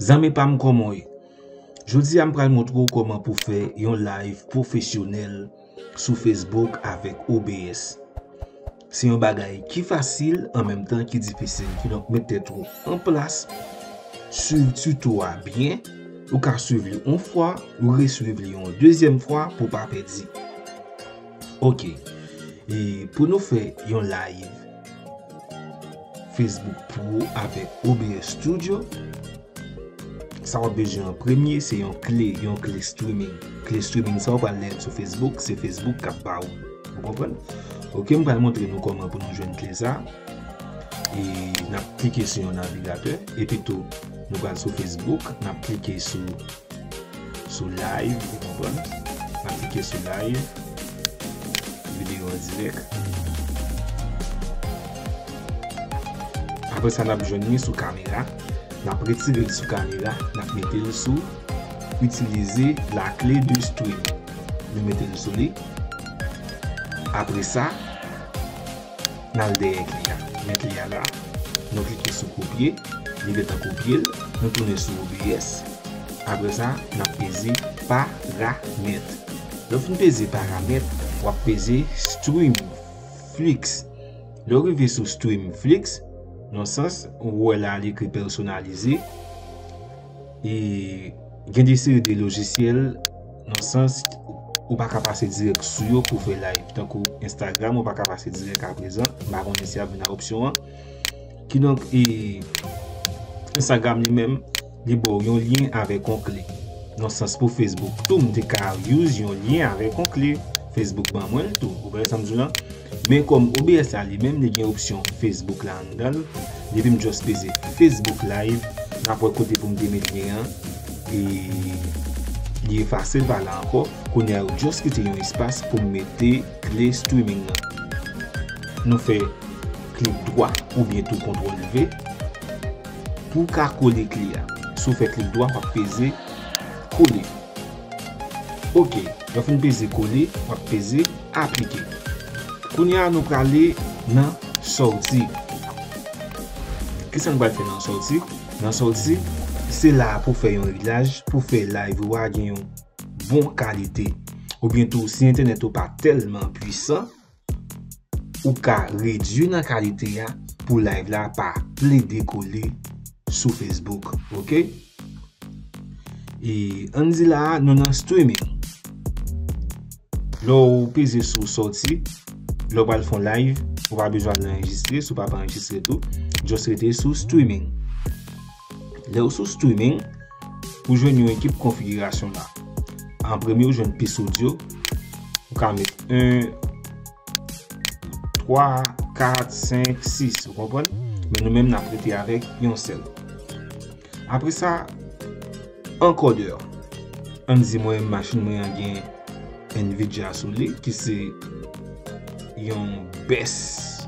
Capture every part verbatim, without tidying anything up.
Zanmi pa m, kòman w ye? Jodi a m pral montre w kòman pou fè yon live pwofesyonèl sou Facebook avèk O B S. Se yon bagay ki fasil an menm tan ki difisil. Kidonk, met tèt ou an plas, swiv tuto a byen. Ou ka swiv li yon fwa, ou reswiv li yon dezyèm fwa pou w pa pèdi. Ok. E pou nou fè yon live Facebook Pro avèk O B S Studio, sa w ap bezwen an premye, se yon kle, yon kle streaming. Kle streaming sa w pral lè sou Facebook, se Facebook k ap ba ou. Ou konprann? Ok, m pral montre nou kòman pou nou jwenn kle sa. E n ap klike sou yon navigatè, epi tou, nou pral sou Facebook, n ap klike sou, sou live, ou konprann? N ap klike sou live, videyo an dirèk. Apre sa, n ap jwenn li sou kamera. N ap retire l sou kamera, n ap mete l sou itilize la clé de stream. Nou mete l sou li. Apre sa, n al dèyè kle a. Men kle a la, nou klike sou kopye, li gentan kopye l, nou tounen sou O B S. Apre sa, n ap peze paramèt. Lè w fin peze paramèt, w ap peze Stream Flix. Lè w rive sou Stream Flix, nan sans, ou wè la li ekri pèsonalize. E gen de seri de lojisyèl, nan sans, ou pa ka pase dirèk sou yo pou fè live. Tankou Instagram, ou pa ka pase dirèk aprezan. M pa konnen si y ap vin ak opsyon an. Kidonk, e, Instagram li menm, li ba w yon lyen avèk yon kle. Nan sans pou Facebook tou, m te ka use yon lyen avèk yon kle. Facebook ban mwen l tou. Ou konprann sa m di w lan? Men kòm O B S la li menm, li gen opsyon Facebook la anndan l. Depi m just peze Facebook Live, n ap wè kote pou m te met lyen an. E li efase l pa la ankò. Kounye a, yo just kite yon espas pou m mete kle streaming nan. Nou fè klik dwa oubyen tou kontwòl V pou w ka kole kle a. Si w fè klik dwa, w ap peze kole. Ok, lè w fin peze kole, w ap peze aplike. Kounye a, nou prale nan sòti. Kisa nou pral fè nan sòti? Nan sòti, se la pou fè yon reglaj, pou fè live ou a gen yon bon kalite. Oubyen tou, si entènèt ou pa tèlman pwisan, ou ka redui nan kalite a pou live la pa plede kole sou Facebook, ok? E ann di la a, nou nan streaming. Lè w peze sou sòti, lè w pral fè yon live, ou pa bezwen al nan anrejistre, si w pa pa anrejistre tou, just rete sou streaming. Lè w sou streaming, ou jwenn yon ekip konfigirasyon la. An premye, ou jwenn pis odyo, ou ka met en, twa, kat, senk, sis, ou konprann? Men nou menm, n ap rete avèk yon sèl. Apre sa, ankòdè. Ann di mwen, machin mwen an gen Nvidia sou li, ki se yon best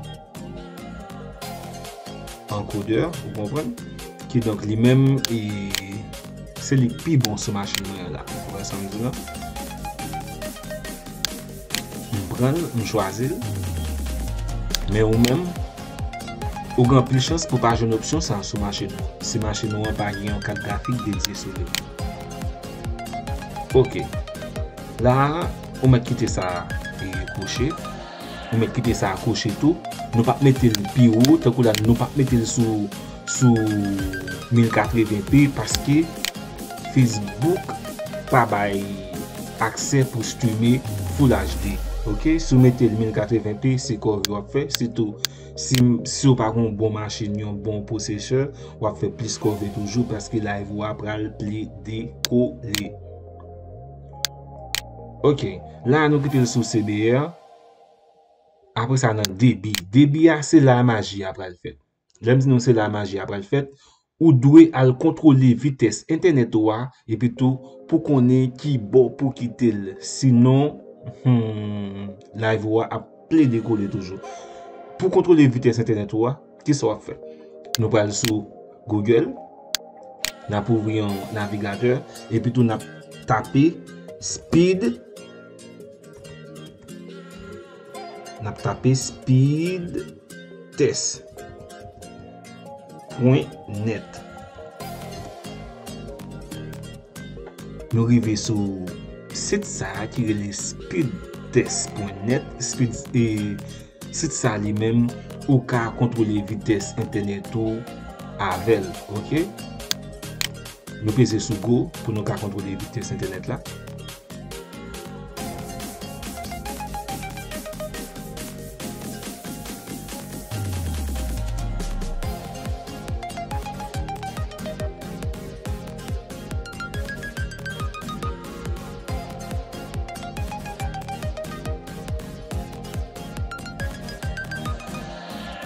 ankòdè, ou konprann? Kidonk, li menm, e, se li k pi bon sou machin mwen an la. Ou konprann sa m di w lan? M pran l, m chwazi l. Men ou menm, ou gen anpil chans pou w pa jwenn opsyon sa a sou machin ou, si machin ou an pa gen yon kat grafik dedye sou li. Ok. La a, ou mèt kite sa, e, kwoche. Ou mèt kite sa kwoche tou. Nou p ap mete l pi wo, tankou la, nou p ap mete l sou, sou mil katreven p paske Facebook pa bay aksè pou streame Full H D. Ok? Si w mete l mil katreven p, se kòve w ap fè. Sitou, si, si w pa gen yon bon machin, yon bon pwosesè, w ap fè plis kòve toujou paske live ou a pral plede kole. Ok, la nou kite l sou C B R. Apre sa, nan debi. Debi a, se la maji a pral fèt. Lè m di nou se la maji a pral fèt, ou dwe al kontwole vitès entènèt ou a, epi tou pou konnen ki bò pou kite l. Sinon, hmm, live ou a ap plede kole toujou. Pou kontwole vitès entènèt ou a, kisa w ap fè? Nou pral sou Google, n ap ouvri yon navigatè, epi tou n ap tape speed, n ap tape speed test pwen nèt. Nou rive sou sit sa a ki rele speedtest pwen net. Speed, e, sit sa li menm, ou ka kontwole vitès entènèt ou avè l, oke? Nou peze sou go pou nou ka kontwole vitès entènèt la.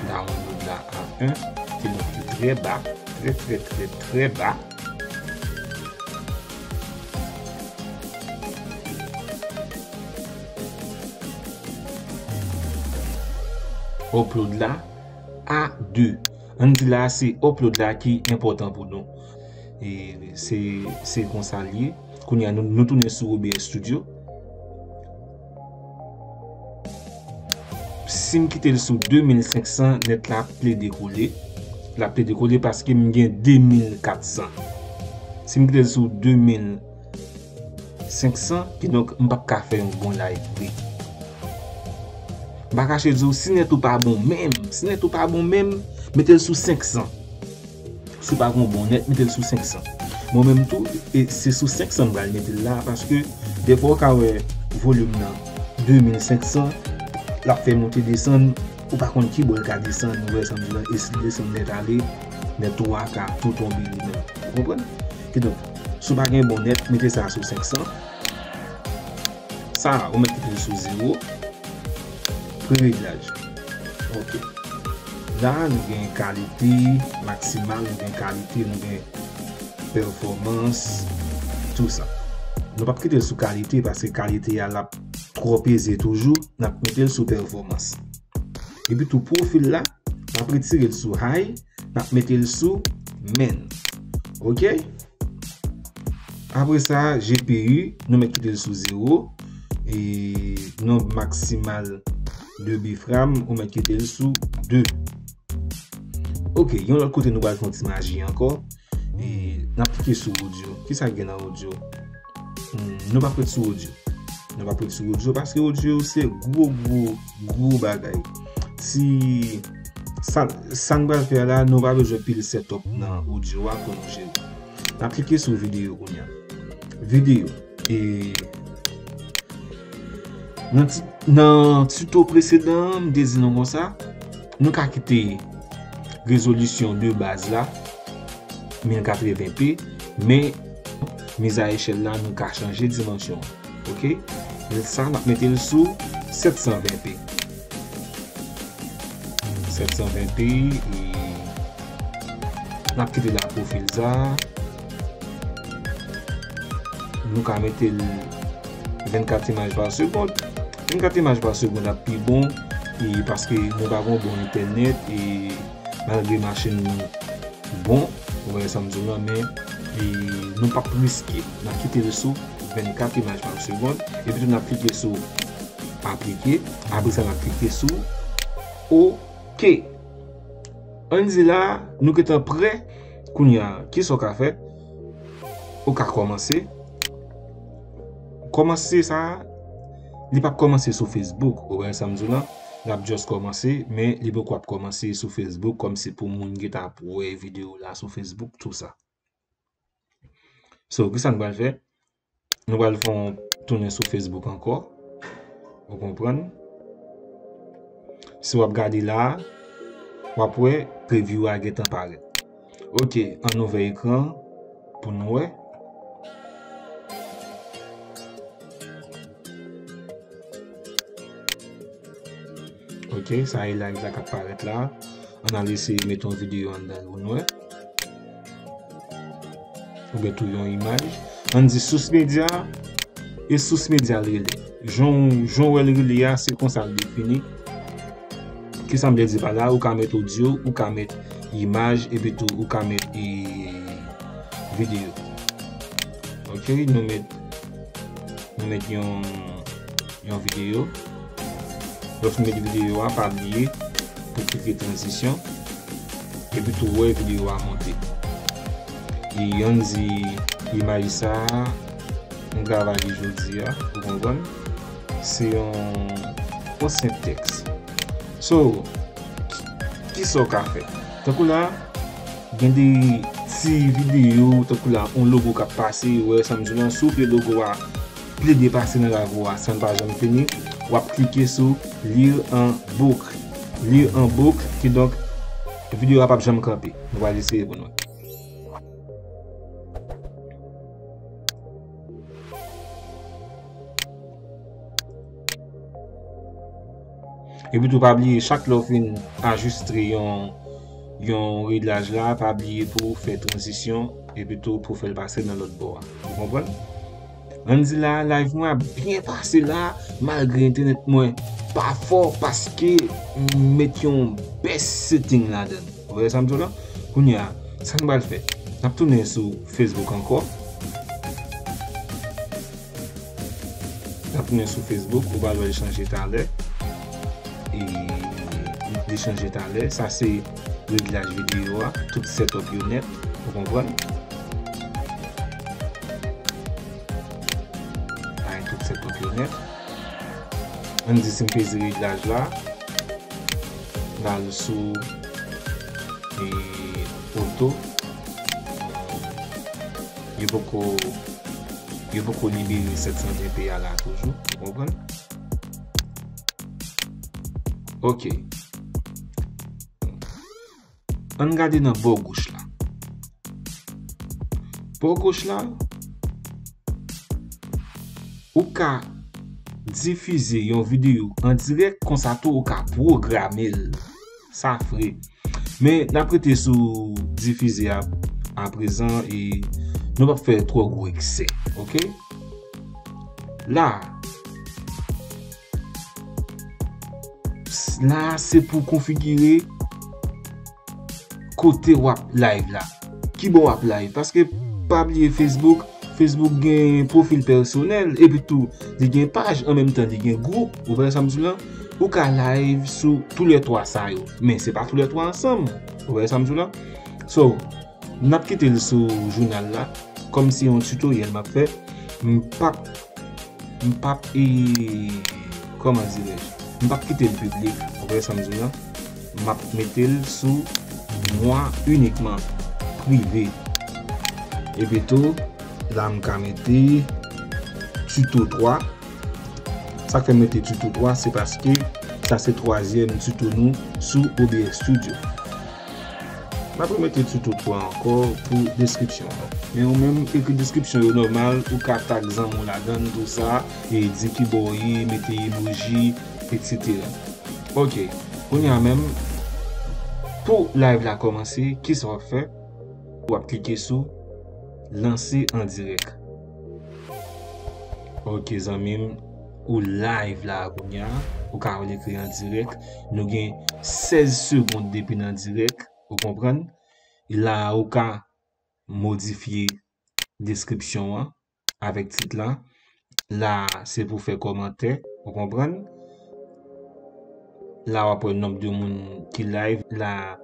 Download la a en, ki donk li trè ba, trè, trè, trè, trè ba. Upload la a de. Ann di la, se upload la ki enpòtan pou nou. E se, se konsa l ye. Kounye a, nou, nou tounen sou O B S Studio. Si m kite l sou de mil senk san, nèt la ap plede kole. L ap plede kole paske m gen de mil kat san. Si m kite l sou de mil senk san, kidonk m p ap ka fè yon bon live vre. M pa kache di w, si nèt ou pa bon menm, si nèt ou pa bon menm, mete l sou senk san. Si w pa gen yon bon nèt, mete l sou senk san. Mwen menm tou, e se sou senk san m pral mete l la, paske defwa w ka wè volim nan de mil senk san, l ap fè monte desann, ou pa konn ki bò l ka desann, ou wè sa m di la, e si l desann nèt ale, nèt ou a ka tou tonbe li menm. Ou konprann? Kidonk, si w pa gen bon nèt, mete sa sou senk san. Sa a, ou mèt kite l sou zewo. Prereglaj. Ok. La, nou gen kalite maksimal, nou gen kalite, nou gen pèfòmans, tou sa. Nou p ap kite l sou kalite, paske kalite a, l ap twò eze toujou. N ap mete l sou pèfòmans. Epi tou, pwofil la, n ap retire l sou high, n ap mete l sou main. Ok? Apre sa, G P U, nou mèt kite l sou zewo. E nonb maksimal de bif ram, ou mèt kite l sou de. Ok, yon lòt kote nou pral fè yon ti maji ankò. E n ap klike sou audio. Kisa k gen nan audio? Hmm, nou p ap ret sou audio. Nou p ap ret sou audio paske audio se gwo, gwo, gwo bagay. Si sa, sa n pral fè a la, nou pa bezwen pil setup nan audio a pou nou jere. N ap klike sou videyo kounye a. Videyo. E nan ti, nan tuto presedan an, m te di nou konsa, nou ka kite rezolisyon de baz la, mil katreven p, men miz a echèl la, nou ka chanje dimansyon an. Ok? E sa, n ap mete l sou sèt san ven p. Sèt san ven p, e n ap kite la pwofil sa. Nou ka mete l vennkat imaj pa segond. Vennkat imaj pa segond ap pi bon, e paske nou pa gen bon entènèt, e malgre machin nou bon, ou wè sa m di w lan, men, e, nou p ap riske. N ap kite l sou vennkat imaj pa segond, epi tou n ap klike sou aplike, apre sa n ap klike sou ok. Ann di la, nou gentan prè. Kounye a, kisa w ka fè? Ou ka kòmanse. Kòmanse sa, li p ap kòmanse sou Facebook, ou wè sa m di w lan? L ap just kòmanse, men li poko ap kòmanse sou Facebook, kòmsi pou moun gentan ap wè videyo la sou Facebook, tou sa. So, kisa n pral fè? Nou pral fè yon tounen sou Facebook ankò. Ou konprann? Si w ap gade la, w ap wè preview a gentan parèt. Ok, ann ouvè ekran pou nou wè. Ok, sa e live la k ap parèt la. Ann al eseye mete yon videyo anndan l pou nou wè. Oubyen tou yon imaj. Ann di sous medya, e sous medya l rele. Jan w, jan w wè l rele a, se konsa l defini. Kisa m vle di pa la, ou ka met odyo, ou ka met imaj, epi tou ou ka met, e, videyo. Ok, nou met, nou met yon, yon videyo. Lè w fin met videyo a, pa bliye pou klike tranzisyon. Epi tou wè videyo a monte. E ann di imaj sa a, M travay li jodi a, ou konprann? Se yon, yon senp tèks. So, ki, kisa w ka fè? Tankou la, gen de ti videyo, tankou la, yon logo k ap pase, ou wè sa m di w lan, si w vle logo a plede pase nan live ou a san l pa janm fini, w ap klike sou lire en boucle. Lire en boucle, kidonk, videyo a p ap janm kanpe. Nou pral eseye pou nou. Epi tou, pa bliye, chak lè w fin ajiste yon, yon reglaj la, pa bliye pou w fè tranzisyon, epi tou pou w fè l pase nan lòt bò a. Ou konprann? Ann di la, live mwen ap byen pase la, malgre entènèt mwen pa fò, paske m met yon best setting ladan l. Ou wè sa m di w la? Kounye a, sa n pral fè? N ap tounen sou Facebook ankò. N ap tounen sou Facebook, ou pral wè l chanje talè. E li chanje talè. Sa se reglaj videyo a, tout setup yo nèt, ou konprann? Ay, tout setup yo nèt. Ann di si m peze reglaj la, m al sou, e, oto. Yo poko, yo poko libere sèt san ven P a la toujou, ou konprann? Ok. Ann gade nan bò goch la. Bò goch la, ou ka difize yon videyo an dirèk, konsa tou ou ka pwograme l. Sa fre. Men n ap rete sou difize a aprezan e nou p ap fè twò gwo eksè, oke? La, la se pou konfigire kote w ap live la. Kibò w ap live? Paske pa bliye Facebook, Facebook gen pwofil pèsonèl, epi tou, li gen paj, an menm tan, li gen gwoup. Ou wè sa m di w lan? Ou ka live sou toulètwa sa yo. Men se pa toulètwa ansanm. Ou wè sa m di w lan? So, n ap kite l sou jounal la, kòm se yon tutoriel m ap fè. M p ap, m p ap, e, kòman dirèj? M p ap kite l piblik, ou wè sa m di w lan? M ap mete l sou mwa inikman, prive. Epi tou, la m ka mete tuto twa. Sa k fè m mete tuto twa, se paske sa se twazyèm tuto nou sou O B S Studio. M ap remete tuto twa ankò pou deskripsyon an. Men ou menm, ekri deskripsyon yo nòmal, ou ka tag zanmi w ladan l, tou sa, e di kibò w ye, mete emoji, etsetera. Ok, kounye a menm, pou live la kòmanse, kisa w ap fè? W ap klike sou lanse an dirèk. Ok, zanmi m, ou live la kounye a, ou ka rele kre an dirèk. Nou gen sèz segonn depi n an dirèk, ou konprann? E la a, ou ka modifye deskripsyon an avèk tit la. La a, se pou fè kòmantè, ou konprann? La a, w ap wè nonb de moun ki live. La a,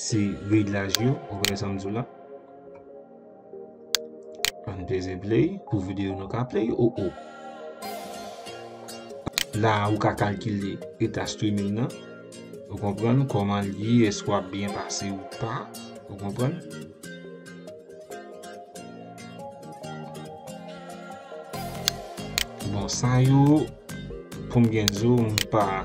se reglaj yo, ou wè sa m di w la. Ann peze play pou videyo nou ka play. O, o. La a, ou ka kalkile eta streaming nan. Ou konprann kòman l ye, èske w ap byen pase ou pa. Ou konprann? Bon, sa yo, pou m byen di w, m pa,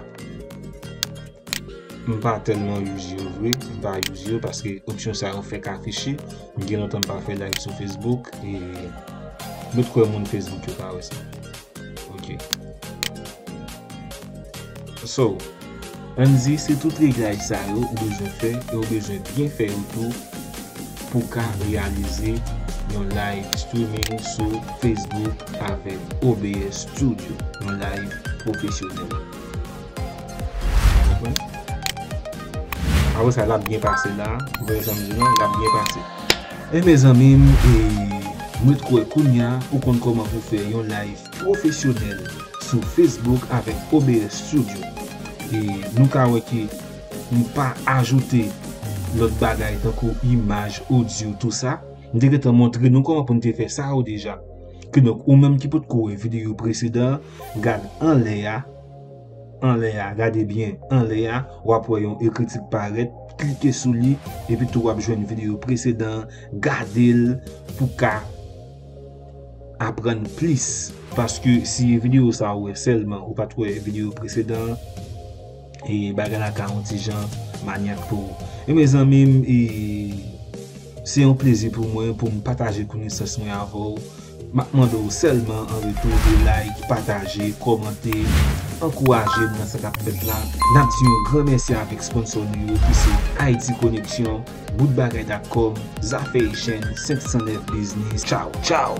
m pa tèlman use yo vre, m pa use yo paske opsyon sa yo fèk afiche. M gen lontan m pa fè live sou Facebook, e m kwè moun Facebook yo pa wè sa. Ok. So, ann di se tout reglaj sa yo ou bezwen fè e ou bezwen byen fè yo tou pou w ka reyalize yon live streaming sou Facebook avèk O B S Studio, yon live pwofesyonèl. Konprann? Apre sa, l ap byen pase la. Ou wè sa m di lan, l ap byen pase. E mezanmi m, e, mwen kwè kounye a, ou konn kòman pou fè yon live pwofesyonèl sou Facebook avèk O B S Studio. E nou ka wè ke m pa ajoute lòt bagay tankou imaj, odyo, tou sa. M te gentan montre nou kòman pou n te fè sa yo deja. Kidonk, ou menm ki potko wè videyo presedan an, gad anlè a, anlè a, gade byen anlè a, w ap wè yon ekriti k parèt, klike sou li, epi tou w ap jwenn videyo presedan an, gade l pou ka aprann plis. Paske si videyo sa ou wè sèlman, ou pa t wè videyo presedan an, e bagay la ka yon ti jan manyak pou ou. E mezanmi m, e se yon plezi pou mwen pou m pataje konesans mwen avè w. M ap mande w sèlman an retou de like, pataje, kòmante, ankouraje m nan sa k ap fèt la. N ap di yon gran mèsi avèk sponsò nou yo ki se Haïti Connexion, bout bagay dot com, Zafè Echèn, senk san nèf Business. Tchaw, tchaw!